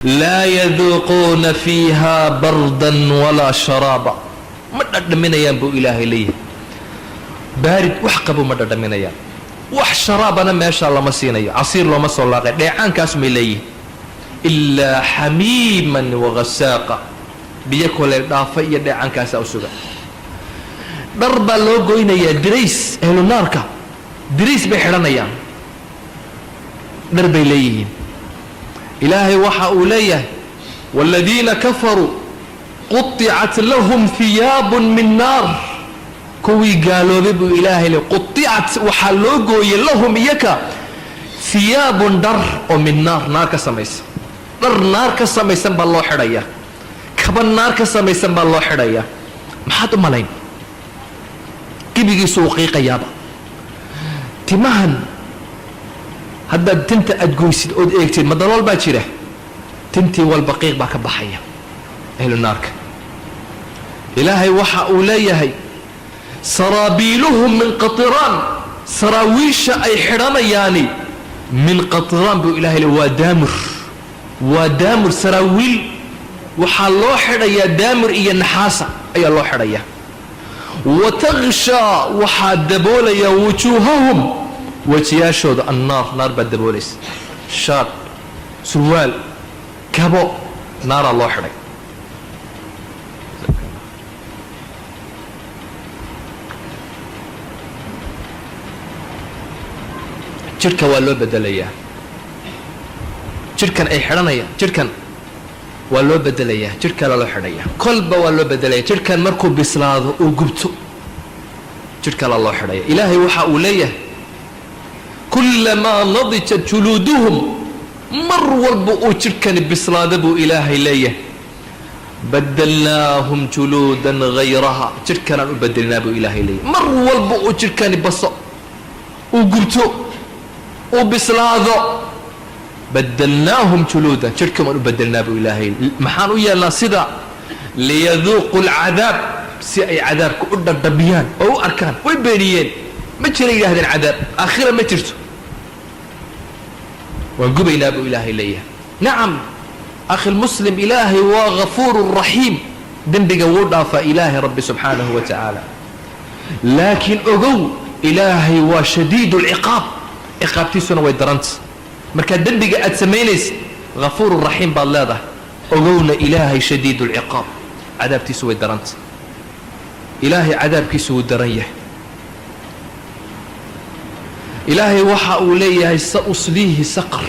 Laa yaduuquuna fiiha bardan walaa sharaaba. Ma dhadhaminayaan buu Ilaahay leeyahay baarid, wax qabo ma dhadhaminayaan, wax sharaabana meeshaa lama siinayo, casiir looma soo laaqay, dheecaankaas may leeyihin, ilaa xamiiman wagasaaqa, biyo koleel dhaafa iyo dheecaankaasaa u sugan. Dhar baa loo goynayaa, dirays. Ehlu naarka dirays bay xidhanayaan, dhar bay leeyihiin. Ilaahay waxa uu leeyahay: waaladiina kafaruu quطicat lahum hiyaabun min naar. Kuwii gaaloobay buu Ilaahay le, quطicat, waxaa loo gooyey, lahum iyaka, hiyaabun, dhar oo min naar, naar ka samaysan. Dhar naar ka samaysan baa loo xidhayaa, kaba naar ka samaysan baa loo xidhayaa. Maxaad u malayn? Gebigiisu uu qiiqayaaba. Timahan haddaad tinta aad goysid ood eegtid, ma dalool baa jira? Tintii walba qiiq baa ka baxaya ahlu naarka. Ilaahay waxa uu leeyahay: saraabiiluhum min qatiraan. Saraawiisha ay xidhanayaani min qatiraan buu Ilahay le, waa daamur, waa daamur. Saraawiil waxaa loo xidhayaa daamur iyo naxaasa ayaa loo xidhayaa. Wa takshaa, waxaa daboolayaa, wujuuhahum, wejiyaashooda, annaar, naar baa daboolaysa. Shaad, surwaal, kabo naaraa loo xidhay. Jidhka waa loo bedelayaa, jidhkan ay xidhanayaan, jidhkan waa loo bedelayaa, jidh kale loo xidhaya. Kolba waa loo bedelaya. Jidhkan markuu bislaado uu gubto, jidh kale loo xidhaya. Ilaahay waxa uu leeyahay: kullamaa nadijat juluuduhum, mar walba uu jidhkani bislaado buu Ilaahay leeyahay, badalnaahum juluudan hayraha, jidhkanaan u bedelnaa buu Ilaahay leeyahay. Mar walba uu jidhkani baso, uu gubto, uu bislaado, badalnaahum juluudan, jidhkan waan u bedelnaa buu Ilaahay. Maxaan u yeelnaa sida? Liyaduuqu lcadaab, si ay cadaabka u dhadhamiyaan oo u arkaan. Way beeniyeen, ma jira yidhahdeen, cadaab aakhira ma jirto, waan gubaynaa buu Ilaahay leeyahay. Nacam, akhi lmuslim, Ilaahay waa ghafuuru raxiim, dembiga wuu dhaafaa Ilaahay Rabbi subxaanahu wa tacaala, laakiin ogow, Ilaahay waa shadiid lciqaab, ciqaabtiisuna way daranta. Markaa dembiga aad samaynaysid, ghafuuru raxiim baad leedahay, ogowna Ilaahay shadiid lciqaab, cadaabtiisu way daranta. Ilaahay cadaabkiisu wuu daran yahay. Ilaahay waxa uu leeyahay: sa usliihi saqar,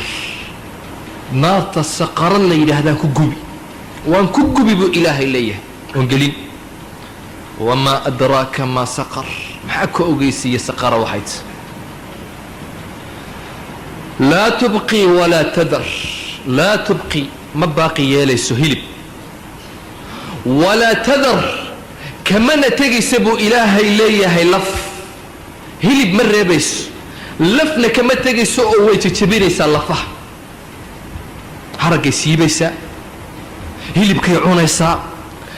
naarta saqaro la yidhaahdaan ku gubi, waan ku gubi buu Ilaahay leeyahay, oon gelin. Wamaa adraaka maa saqar? Maxaa ka ogeysiiya saqara? Waxay ta laa tubqi walaa tadar. Laa tubqi, ma baaqi yeelayso hilib, walaa tadar, kamana tegaysa buu Ilaahay leeyahay laf. Hilib ma reebayso, lafna kama tegayso, oo way jejebinaysaa lafaha, haraggay siibaysaa, hilibkay cunaysaa,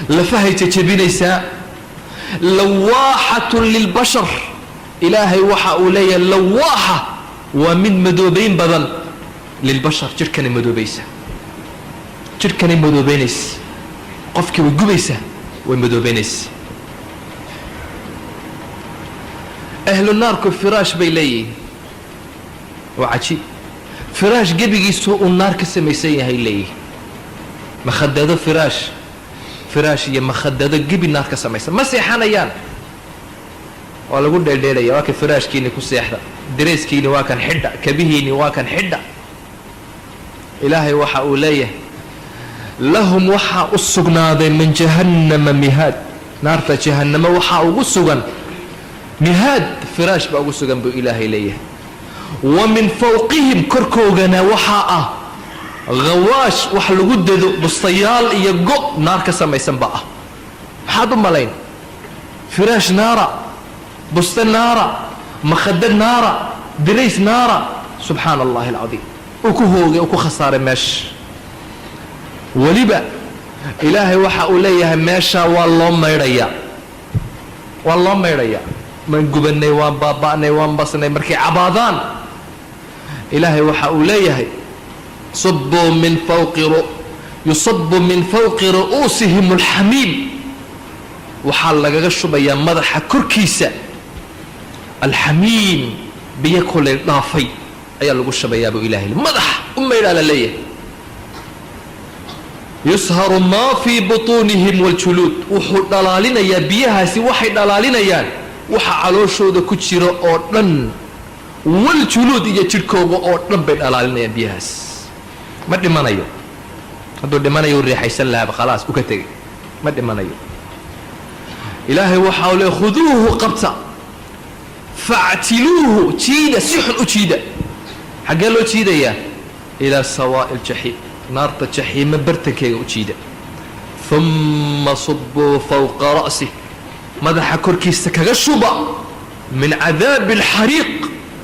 lafahay jejebinaysaa. Lawaaxatun lilbashar. Ilaahay waxa uu leeyahay: lawaaxa, waa mid madoobayn badan, lilbashar, jidhkanay madoobaysaa, jidhkanay madoobeynaysa. Qofkii way gubaysaa, way madoobeynaysa. Ahlu naarku firaash bay leeyihiin, waa cajiib. Firaash gebigiisu uu naar ka samaysan yahay leeyihin, makhadado, firaash, firaash iyo makhadado gebi naar ka samaysan. Ma seexanayaan, waa lagu dheeldheelaya. Waa kan firaashkiini, ku seexda. Dareeskiini waa kan, xidha. Kabihiini waa kan, xidha. Ilaahay waxa uu leeyahay: lahum, waxaa u sugnaaday, min jahannama mihaad, naarta jahannamo waxaa ugu sugan mihaad, firaash baa ugu sugan buu Ilaahay leeyahay. Wa min fawqihim, korkoogana waxaa ah khawaash, wax lagu dado, bustayaal iyo go' naar ka samaysan ba ah. Maxaad u malayn? Firaash naara, buste naara, makhado naara, dirays naara. Subxaana Allahi alcadiim. Uu ku hoogay, uu ku khasaaray meesha. Weliba Ilaahay waxa uu leeyahay: meeshaa waa loo maydhayaa, waa loo maydhayaa. Maan gubanay, waan baaba'nay, waan basnay. Markay cabaadaan, Ilaahay waxa uu leeyahay: subuu min fawqi Yusabu min fawqi ru'uusihim alxamiim, waxaa lagaga shubayaa madaxa korkiisa alxamiim, biyo kuleyl dhaafay ayaa lagu shubayaa buu Ilahay. Madaxa u maydhaa la leeyahay. Yusharu maa fii butuunihim waljuluud, wuxuu dhalaalinayaa biyahaasi, waxay dhalaalinayaan waxa calooshooda ku jira oo dhan, waljuluud iyo jidhkooga oo dhan bay dhalaalinayaan biyahaas. Ma dhimanayo. Hadduu dhimanayo u riixaysan lahaaba, khalaas u ka tegay. Ma dhimanayo. Ilaahay waxa u le: khuduuhu, qabta, factiluuhu, jiida, si xun u jiida. Xaggee loo jiidayaa? Ilaa sawaa'i aljaxiim, naarta jaxiimo bartankeega u jiida. Uma subuu fawqa ra'sih, madaxa korkiisa kaga shuba, min cadaabi alxariiq,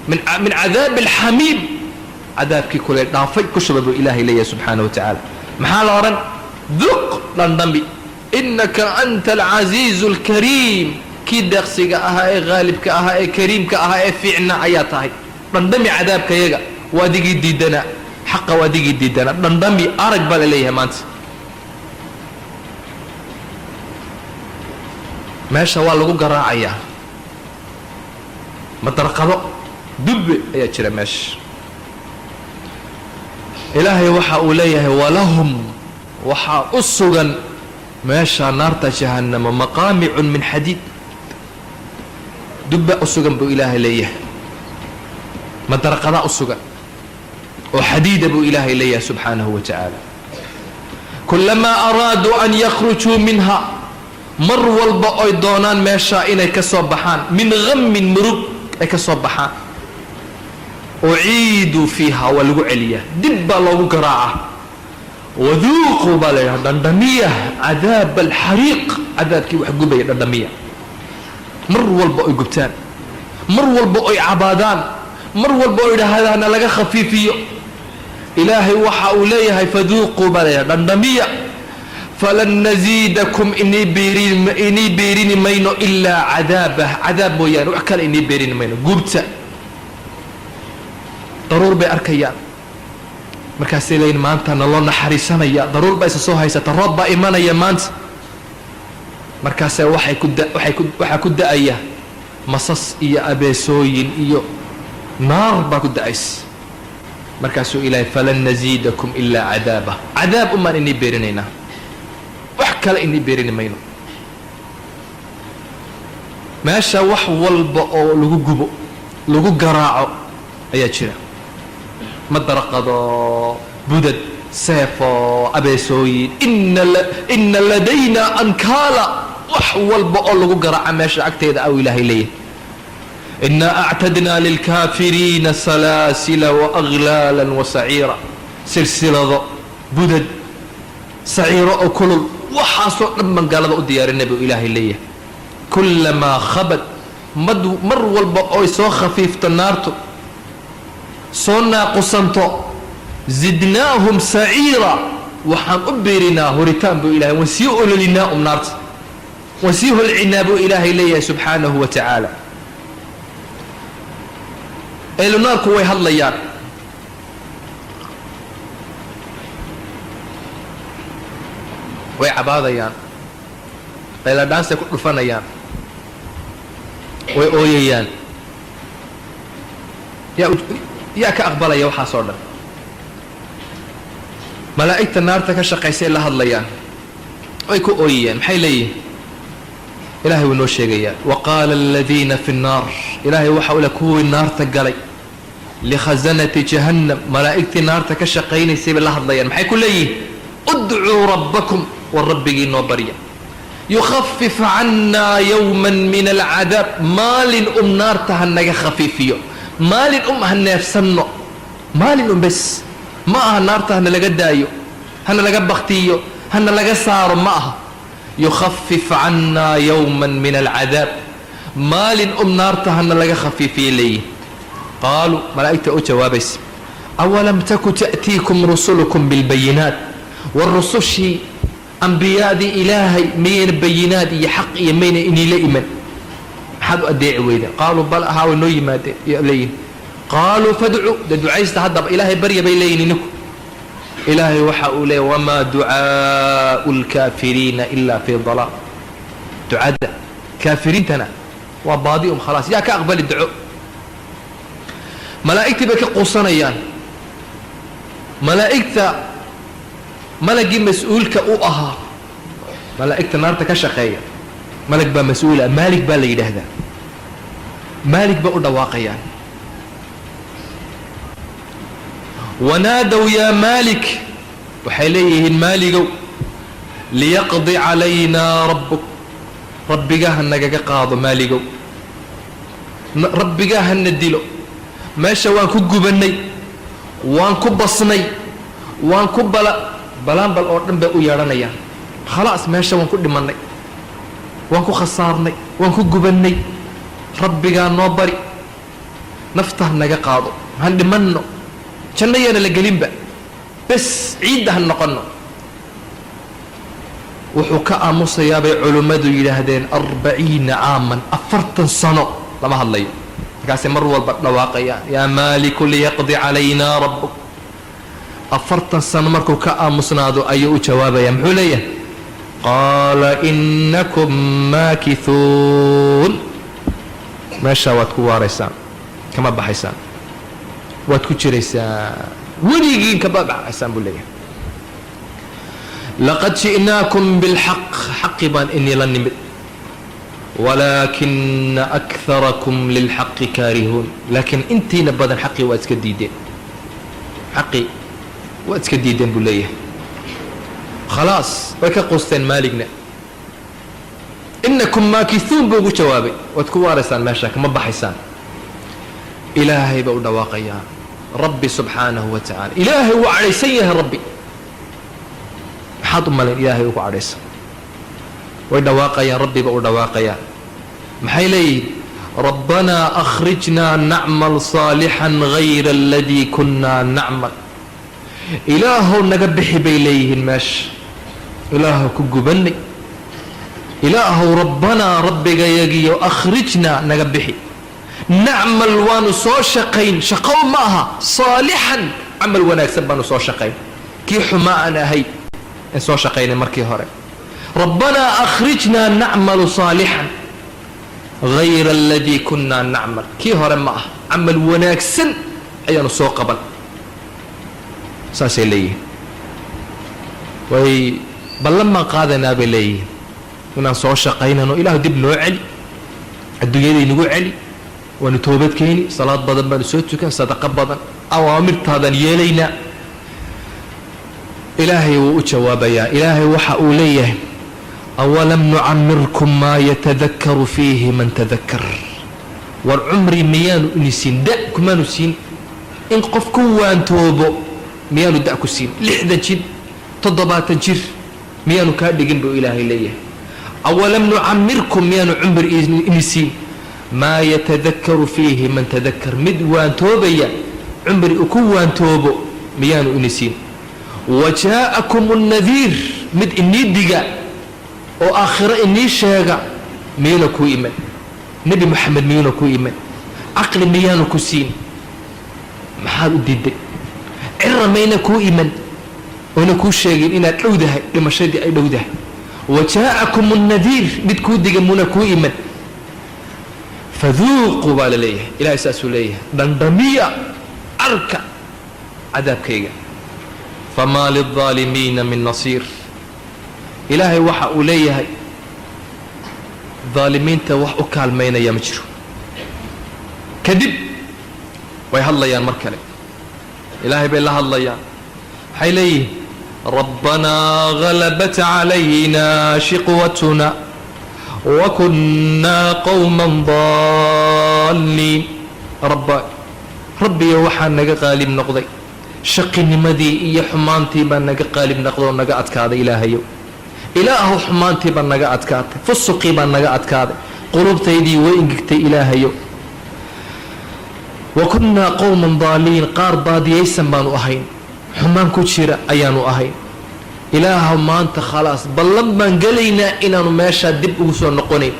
min cadaabi alxamiim, cadaabkii kuley dhaafay ku shuba buu Ilaahay leeyahay subxaanahu wa tacaala. Maxaa la odhan? Duq, dhandhami, inaka anta alcasiizu alkariim, kii deeqsiga ahaa ee haalibka ahaa ee kariimka ahaa ee fiicna ayaa tahay. Dhandhami cadaabkayaga, waa adigii diidanaa xaqa, waa adigii diidanaa. Dhandhami, arag baa la leeyahay. Maanta meesha waa lagu garaacayaa madarqado, dubbe ayaa jira meesha. Ilaahay waxa uu leeyahay: walahum, waxaa u sugan meesha naarta jahannamo, maqaamicun min xadiid, dubba u sugan buu Ilaahay leeyahay, madarqadaa u sugan oo xadiida buu Ilaahay leeyahay subxaanahu wa tacaala. Kulamaa araaduu an yakhrujuu minha, mar walba oy doonaan meeshaa inay ka soo baxaan, min ghammin, murug ay ka soo baxaan, uciiduu fiiha, waa lagu celiyaa, dib baa loogu garaacaa. Waduuquu baa la yidhaha, dhandhamiya, cadaab alxariiq, cadaabkii wax gubaya dhandhamiya. Mar walba oy gubtaan, mar walba oy cabaadaan, mar walba oy idhaahdaan laga khafiifiyo, Ilaahay waxa uu leeyahay: faduuquu baa la yidhaha, dhandhamiya. Falan naziidakum, inii beerini mayno, ilaa cadaabah, cadaab mooyaane wax kale inii beerini mayno. Gubta. Daruur bay arkayaan, markaasay leeyiin: maanta naloo naxariisanaya, daruur baa isa soo haysata, roob baa imanaya maanta. Markaasee waxay ku da waxay ku waxaa ku da-aya masas iyo abeesooyin iyo naar baa ku da-aysa. Markaasuu Ilaahay: falan naziidakum ilaa cadaaba, cadaab umaan inii beerinaynaa, wax kale inii beerini mayno. Meesha wax walba oo lagu gubo, lagu garaaco ayaa jira: madaraqado, budad, seefo, abeesooyin. Ina ladayna ankaala, wax walba oo lagu garaaca meesha agteeda aw Ilaahay leeyahay. Inaa actadnaa lilkaafiriina salaasila waaglaala wasaciira, silsilado, budad, saciiro oo kulul, waxaasoo dhan baan gaalada u diyaarinay buu Ilaahay leeyahay. Kulamaa khabad, mad mar walba oy soo khafiifto naartu, soo naaqusanto, zidnaahum saciira, waxaan u biirinaa horitaan buu Ilahay. Waan sii ololinaa naarta, waan sii holcinaa buu Ilaahay leeyahay subxaanahu wa tacaala. Ehlu naarku way hadlayaan, way cabaadayaan, qayladhaansay ku dhufanayaan, way ooyayaan. Yaa ka aqbalaya waxaas oo dhan? Malaa'igta naarta ka shaqaysay la hadlayaan, way ku ooyayaan. Maxay leeyihin? Ilahay wuu noo sheegayaa: wa qaala aladiina fi nnaar, Ilaahay waxa u le kuwii naarta galay, likhasanati jahannam, malaa'igtii naarta ka shaqaynaysay bay la hadlayaan. Maxay ku leeyihin? Udcuu rabbakum, war rabbigii noo barya, yukhafif cannaa yowma min alcadaab, maalin naarta ha naga khafiifiyo, maalin ha neefsanno, maalin bes. Ma aha naarta hana laga daayo, hana laga baktiyo, hana laga saaro, ma aha. Yukhafif cannaa yowma min alcadaab, maalin naarta hana laga khafiifiyo leeyihin. Qaaluu, malaa'igta u jawaabaysa: awalam taku ta'tiikum rusulukum bilbayinaat, war rusushii ambiyaadii Ilaahay miyayna bayinaad iyo xaq iyo mayna iniila iman? Maxaad u adeeci weydeen? Qaaluu bal, ahaa, way noo yimaadeen leeyihin. Qaaluu fadcuu, dee ducaysta haddaba, Ilaahay barya bay leeyihin. Ininku Ilaahay waxa uu leeya: "Wamaa ducaau lkaafiriina ilaa fii dalaal." Ducada kaafiriintana waa baadi um, khalaas, yaa ka aqbali duco? Malaa'igtii bay ka quusanayaan. Malaa'igta malagii mas-uulka u ahaa, malaa'igta naarta ka shaqeeya, malag baa mas-uula, Maalig baa la yidhaahdaa. Maalig ba u dhawaaqayaan: "Wanaadow yaa Maalik." Waxay leeyihiin: "Maaligow, liyaqdi calaynaa rabbuk, rabbigaa ha nagaga qaado. Maaligow, rabbigaa hana dilo. Meesha waan ku gubannay, waan ku basnay, waan ku bala balaanbal oo dhan bay u yeedhanayaan. Khalaas, meesha waan ku dhimannay, waan ku khasaarnay, waan ku gubannay. Rabbigaa noo bari, nafta ha naga qaado, han dhimanno, janno yaana la gelinba, bes ciidda ha noqonno." Wuxuu ka aamusayaa, bay culimmadu yidhaahdeen, 40 caaman, 40 sano lama hadlayo. Markaasay mar walba dhawaaqayaan: "Yaa Maaliku liyaqdi calaynaa rabbuk." 40 sano markuu ka aamusnaado ayuu u jawaabaya. Muxuu leeyahay? "Qaala inakum maakithuun." Meeshaa waad ku waaraysaan, kama baxaysaan, waad ku jiraysaan, weligiin kama baxaysaan, buu leeyahay. "Laqad ji'naakum bilxaq," xaqi baan inii la nimid, "walaakina akarakum lilxaqi kaarihuun." Laakiin intiina badan xaqii waad iska diideen, xaqii waad iska diideen, buu leeyahay. Khalaas, way ka quusteen. Maaligna "inakum maakithuun" buu ugu jawaabay. Waad ku waaraysaan meesha, kama baxaysaan. Ilaahay ba u dhawaaqayaa, Rabbi subxaanahu wa tacaala. Ilaahay wuu cadhaysan yahay, Rabbi. Maxaad u malayn Ilaahay uu ku cadhaysan? Way dhawaaqayaan, Rabbi ba u dhawaaqayaan. Maxay leeyihiin? "Rabbanaa akhrijnaa nacmal saalixan gayra aladii kunnaa nacmal." Ilaahow naga bixi, bay leeyihiin, meesha Ilaahow ku gubannay. Ilaahow, "rabbanaa," rabbigayagiyo, "akhrijnaa," naga bixi, "nacmal," waanu soo shaqayn, shaqow ma aha, "saalixan," camal wanaagsan baanu soo shaqayn, kii xumaa aan ahay in soo shaqaynay markii hore. "Rabbanaa akhrijnaa nacmalu saalixan gayra aladii kunnaa nacmal." Kii hore ma ah, camal wanaagsan ayaanu soo qaban, saasay leeyihiin. Way ballan baan qaadaynaa, bay leeyihiin, inaan soo shaqaynano. Ilaahu dib noo celi, adduunyaday nagu celi, waanu toobad keeni, salaad badan baanu soo tukan, sadaqo badan, awaamirtaadaan yeelaynaa. Ilaahay wuu u jawaabayaa. Ilaahay waxa uu leeyahay: "Awalam nucamirkum maa yatadakaru fiihi man tadakar?" War cumri miyaanu ini siin? Da kumaanu siin in qof ku waantoobo? Miyaanu da ku siin? 60 jir, 70 jir miyaanu kaa dhigin, buu Ilaahay leeyahay. "Awalam nucamirkum," miyaanu cumri ini siin, "maa yatadakaru fiihi man tadakar," mid waantoobaya cumri uu ku waantoobo miyaanu ini siin? "Wajaa'akum الnadiir," mid inii diga oo aakhiro inii sheega miyuuna kuu iman? Nebi Moxamed miyuuna kuu iman? Caqli miyaanu ku siin? Maxaad u diiday? Cira mayna kuu iman oona kuu sheegin inaad dhowdahay, dhimashadii ay dhowdahay? "Wajaa'akum الnadiir," mid kuu diga muna kuu iman? "Faduuquu," baa la leeyahay. Ilahay saasuu leeyahay: dhandhamiya, arka cadaabkayga. "Famaa lilظaalimiina min nasiir." Ilaahay waxa uu leeyahay: daalimiinta wax u kaalmaynaya ma jiro. Kadib way hadlayaan mar kale, Ilaahay bay la hadlayaan. Waxay leeyihiin: "Rabbanaa galabat calayna shiqwatuna wakunnaa qowman daalliin." Rabba, Rabbiyo, waxaa naga qaalib noqday shaqinimadii iyo xumaantii baa naga qaalib noqday oo naga adkaaday. Ilaahayow, Ilaahow, xumaantii baa naga adkaatay, fusuqii baa naga adkaaday, qulubtaydii way ingegtay, Ilaahayow. "Wa kunnaa qowman daaliin," qaar baadiyaysan baanu ahayn, xumaan ku jira ayaanu ahayn. Ilaahow, maanta khalaas, ballan baan gelaynaa inaanu meeshaa dib ugu soo noqonayn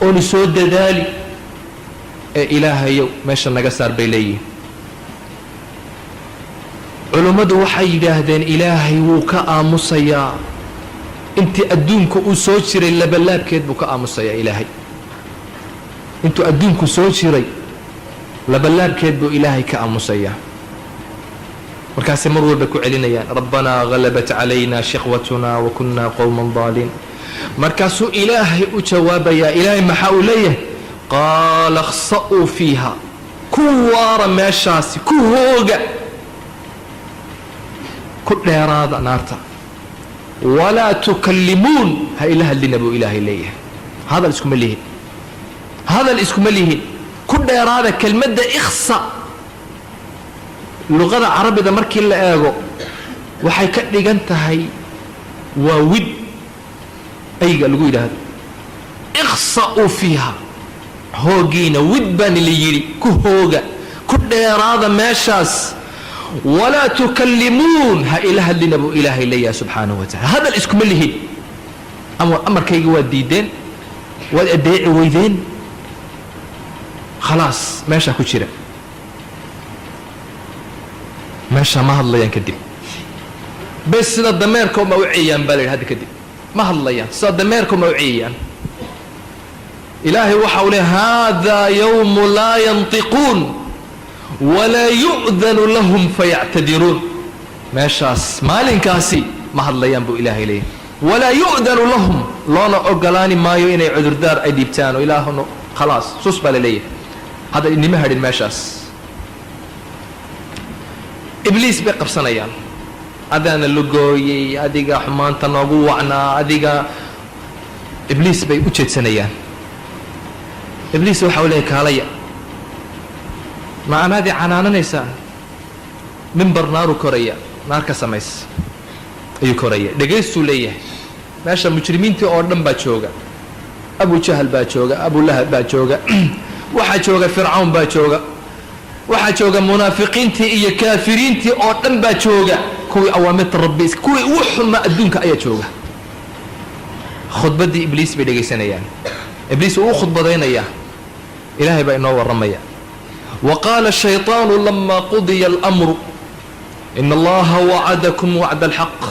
oonu soo dadaali ee Ilaahayow meesha naga saar, bay leeyihiin. Culummadu waxay yidhaahdeen, Ilaahay wuu ka aamusayaa intii adduunka uu soo jiray, labalaabkeed buu ka aamusayaa. Ilaahay intuu adduunku soo jiray labalaabkeed buu Ilaahay ka aamusayaa. Markaasay mar walba ku celinayaan: "ربنا غلبت علينا شقوتنا وكنا قوما ضالين." Markaasuu Ilaahay u jawaabayaa. Ilaahay maxaa uu leeyahay? قال اخسئوا فيها, ku waara meeshaasi, ku hooga, ku dheeraada naarta. ولا تكلمون, ha ila hadlina buu Ilaahay leeyahay. Hadal iskuma lihin, hadal iskuma lihin, ku dheeraada. Kelmadda اخسأ luqada Carabida markii la eego waxay ka dhigan tahay waa wid ayga lagu yidhaahdo. اخسئوا فيها, hoogiina wid baani la yidhi, ku hooga, ku dheeraada meeshaas. ولا تكلمون, ha ila hadlina buu Ilaahay leeyahay subxaanahu wa tacala. Hadal iskuma lihin. Amarkayga waad diideen, waad adeeci weydeen, khalaas, meeshaa ku jira, meeshaa ma hadlayaan kadib. Bes, sida dameerka uma u ciyaan baa la yidhi. Hadda kadib ma hadlayaan, sida dameerka uma u ciyayaan. Ilaahay waxa uu leey: هذا يوم لا ينطقون ولا يؤذن لهم فيعتذرون. Meeshaas maalinkaasi ma hadlayaan buu Ilaahay leeyahy. ولا يؤذن لهم, loona ogolaani maayo inay cudurdaar ay dhiibtaan oo Ilaahno. Khalaas, sus baa la leeyahay, hadda inima hadhin meeshaas. Ibliis bay qabsanayaan: "Adaana la gooyey, adiga xumaanta noogu wacnaa, adiga." Ibliis bay u jeedsanayaan. Ibliis waxa uu leeyahy: "Kaalaya, ma anaadii canaananaysaa?" Mimbar naaru koraya, naar ka samays ayuu koraya. Dhegaystuu leeyahay. Meesha mujrimiintii oo dhan baa jooga. Abu Jahal baa jooga, Abulahab baa jooga, waxaa jooga Fircawn baa jooga, waxaa jooga munaafiqiintii iyo kaafiriintii oo dhan baa jooga, kuwii awaamirta Rabbi, kuwii ugu xumaa adduunka ayaa jooga. Khudbaddii Ibliis bay dhegaysanayaan. Ibliis uu u khudbadaynayaa. Ilaahay baa inoo warramaya: وقال الشيطان لما قضي الأمر إن الله وعدكم وعد الحق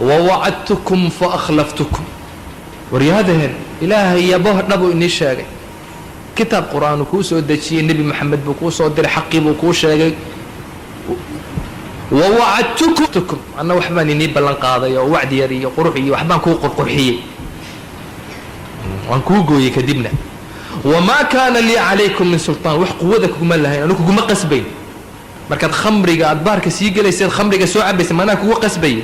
ووعدتكم فأخلفتكم. Waryaadaheen, Ilaahay yaboh dhabuu inii sheegay. Kitaab Qur-aanu kuu soo dejiyey, Nebi Moxamed buu kuu soo diray, xaqii buu kuu sheegay. ووعدتكم, anna waxbaan inii ballan qaaday oo wacdi yar iyo qurux iyo waxbaan kuu qurqurxiyey, waan kuu gooyey kadibna. وما كان لي عليكم من سلطان, wax quwada kuguma lahayn, anu kuguma qasbayn. Markaad khamriga aad baarka sii gelayseed, khamriga soo cabaysa, manaa kugu qasbaya?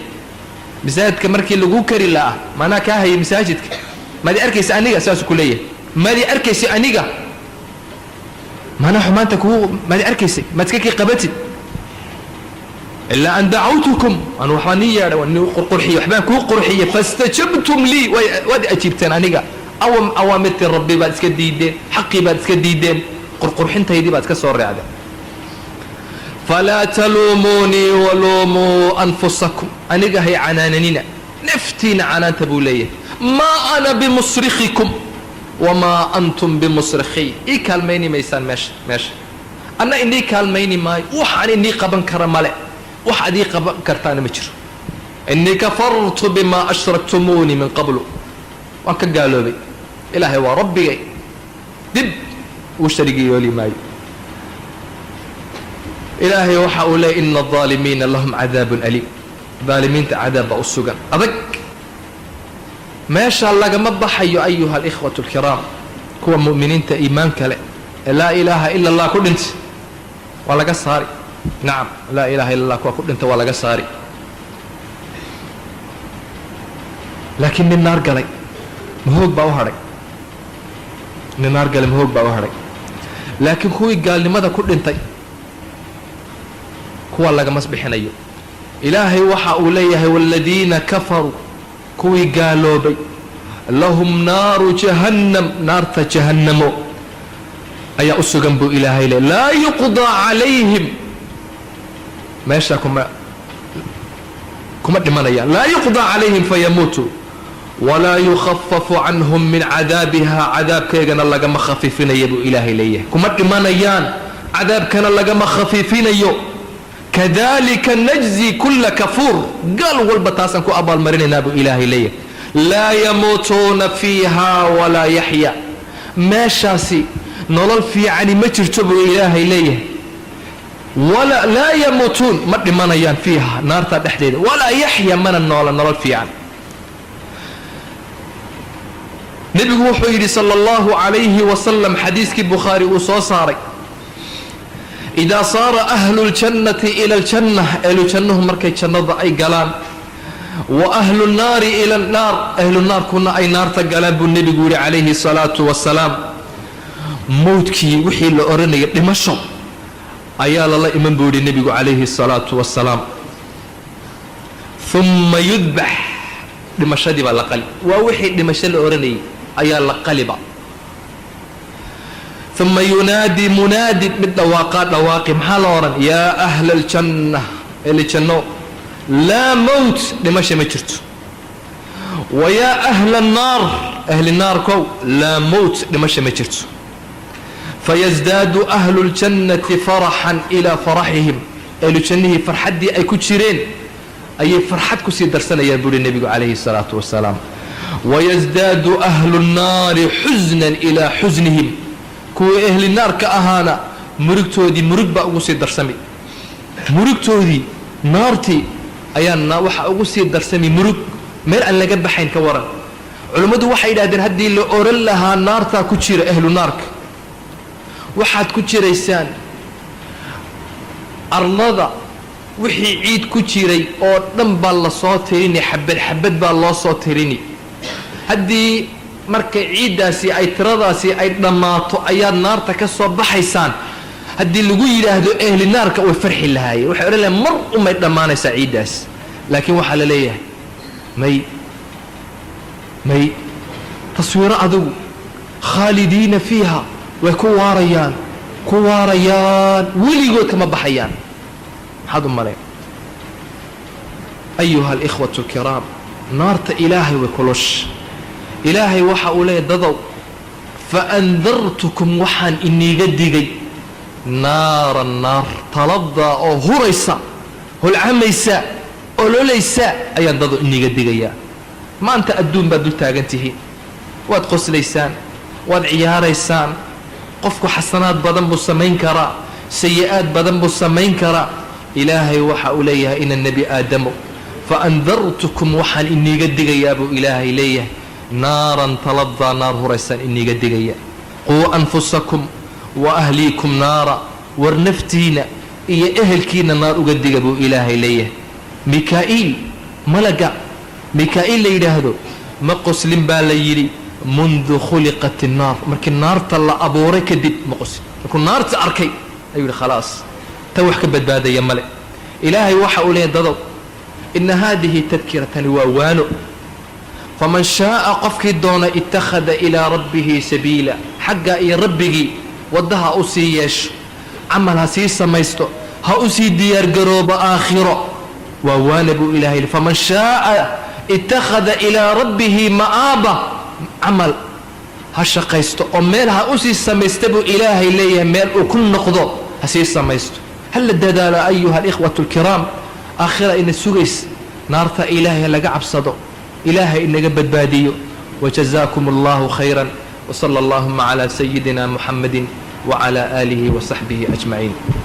Masaajidka markii laguu kari la'ah, manaa kaa hayay masaajidka? Maadi arkaysa aniga? Saasuu ku leeyahay. Maadi arkaysa aniga? Manaa xumaanta kugu maadi arkaysay? Maad iska kii qabatid? إلا أن دعوتكم, anu waxbaan nii yeedhay, waan nii qurqurxiyey, waxbaan kuu qurxiyey. فاستجبتم لي, waad ajiibteen aniga. Awaamirtii Rabbi baad iska diideen, xaqii baad iska diideen, qurqurxintaydii baad iska soo reecdeen. فلا تلوموني ولوموا أنفسكم, aniga hay canaananina, naftiina canaanta buu leeyahay. ما أنا بمصرخكم وما أنتم بمصرخي, ii kaalmayni maysaan meesha, anna inii kaalmayni maayo. Waxaan inii qaban kara male, wax ad ii qaban kartaana ma jiro. إني كفرت بما أشركتمون من قبل, waan ka gaaloobay. Ilaahay waa Rabbigay, dib uu sharigi yooli maayo. Ilaahay waxa uu leeyay: إن الظالمين لهم عذاب أليم, daalimiinta cadaab baa u sugan adag. Meesha lagama baxayo, أيها الإخوة الكرام. Kuwa mu'miniinta iimaanka leh ee لا إله إلا الله ku dhintay waa laga saari. Nacam, لا إله إلا الله kuwa ku dhinta waa laga saari, laakiin nin naar galay mahoog baa u hadhay? Nin naar galay mahoog baa u hadhay? Laakiin kuwii gaalnimada ku dhintay, kuwa lagama bixinayo. Ilaahay waxa uu leeyahay: والذين كفروا, kuwii gaaloobay, لهم نار جهنم, naarta Jahannamo ayaa u sugan buu Ilaahay leey. لا يقضى عليهم, meeshaa kuma dhimanayaan. لا يقضى عليهم فيموتوا ولا يخفف عنهم من عذابها, cadaabkeegana lagama khafiifinaya buu Ilaahay leeyahay. Kuma dhimanayaan, cadaabkana lagama khafiifinayo. Kadalika najzi kulla kafuur, gaal walba taasaan ku abaalmarinaynaa buu Ilaahay leeyahay. Laa yamuutuuna fiiha walaa yaxya. Meeshaasi nolol fiicani ma jirto buu Ilaahay leeyahay. Wala laa yamuutuun, ma dhimanayaan, fiiha, naartaa dhexdeeda, walaa yaxya, mana noola nolol fiican. Nebigu wuxuu yidhi sala allahu calayhi wasalam, xadiiskii Bukhaari uu soo saaray: idaa saara ahlu ljannati ila aljanna, ahlu jannuhu markay jannada ay galaan, wa ahlu nnaari ila annaar, ahlu naarkuna ay naarta galaan, buu nebigu yidhi calayhi salaatu wasalaam, mowdkii wixii la odhanayay dhimasho ayaa lala iman, buu yidhi nebigu calayhi salaatu wasalaam. Uma yudbax, dhimashadii baa la qali, waa wixii dhimasho la odhanayay ayaa la qaliba. Uma yunaadi munaadin, mid dhawaaqaa dhawaaqi. Maxaa la odhan? Yaa ahla aljanna, ehli janno, laa mowt, dhimasha ma jirto. Wa yaa ahla annaar, ahli naarkow, laa mowt, dhimasha ma jirto. Fayasdaadu ahlu ljannati faraxan ilaa faraxihim, ahlu jannihii farxaddii ay ku jireen ayay farxad kusii darsanayaan, buuhi nebigu calayhi salaatu wasalaam. Wayasdaadu ahlu nnaari xusnan ilaa xusnihim, kuwii ehli naarka ahaana murugtoodii murug baa ugu sii darsamay, murugtoodii naartii ayaa waxa ugu sii darsamay murug meel aan laga baxayn. Ka waran? Culimmadu waxay yidhahdeen, haddii la oran lahaa naartaa ku jira ehlu naarka, waxaad ku jiraysaan arlada wixii ciid ku jiray oo dhan baa lasoo tirini, xabad xabad baa loo soo tirini. Haddii marka ciiddaasi ay tiradaasi ay dhammaato ayaad naarta ka soo baxaysaan, haddii lagu yidhaahdo ehli naarka, way farxi lahaayeen, waxay odhan lahayen mar umay dhammaanaysaa ciiddaas. Laakiin waxaa la leeyahay may may, taswiiro adigu, khaalidiina fiiha, way ku waarayaan, ku waarayaan, weligood kama baxayaan. Maxaad u malayn, ayuha alikhwatu alkiraam? Naarta Ilaahay way kulush. Ilaahay waxa uu leeyahy: dadow, faandartukum, waxaan iniiga digay, naaran, naar, taladaa oo huraysa, holcamaysa, ololaysa ayaan dado iniiga digayaa. Maanta adduun baad dul taagan tihiin, waad qoslaysaan, waad ciyaaraysaan. Qofku xasanaad badan buu samayn karaa, sayi-aad badan buu samayn karaa. Ilaahay waxa uu leeyahay ina nebi Aadamo, faandartukum, waxaan iniiga digayaa, buu Ilaahay leeyahay, naaran taladaa, naar huraysaan iniiga digaya. Quu anfusakum wa ahliikum naara, war naftiina iyo ehelkiina naar uga diga, buu Ilaahay leeyahay. Mikaa'iil, malaga Mikaa'iil la yidhaahdo, ma qoslin baa la yidhi mundu khuliqat innaar, markii naarta la abuuray kadib ma qoslin. Markuu naarta arkay ayuu yidhi: khalaas, tan wax ka badbaadaya male. Ilaahay waxa uu leeyahy: dadow, ina haadihi tadkiratani waa waano, faman shaaa, qofkii doona, ittakhada ilaa rabbihi sabiila, xagga iyo rabbigii waddaha u sii yeesho, camal ha sii samaysto, ha u sii diyaargaroobo aakhiro. Waa waana, buu Ilahay yidhi. Faman shaaa ittakhada ilaa rabbihi ma'aaba, camal ha shaqaysto oo meel ha usii samaysta, buu Ilaahay leeyahay, meel uu ku noqdo ha sii samaysto. Ha la dadaalo, ayuha alikhwatu alkiraam. Aakhira ina sugays, naarta Ilaahay ha laga cabsado, Ilaahay inaga badbaadiyo. Wajazaakum allahu khayra, wsala allahuma calaa sayidina Muxamadi wacala aalihi wasaxbihi ajmaciin.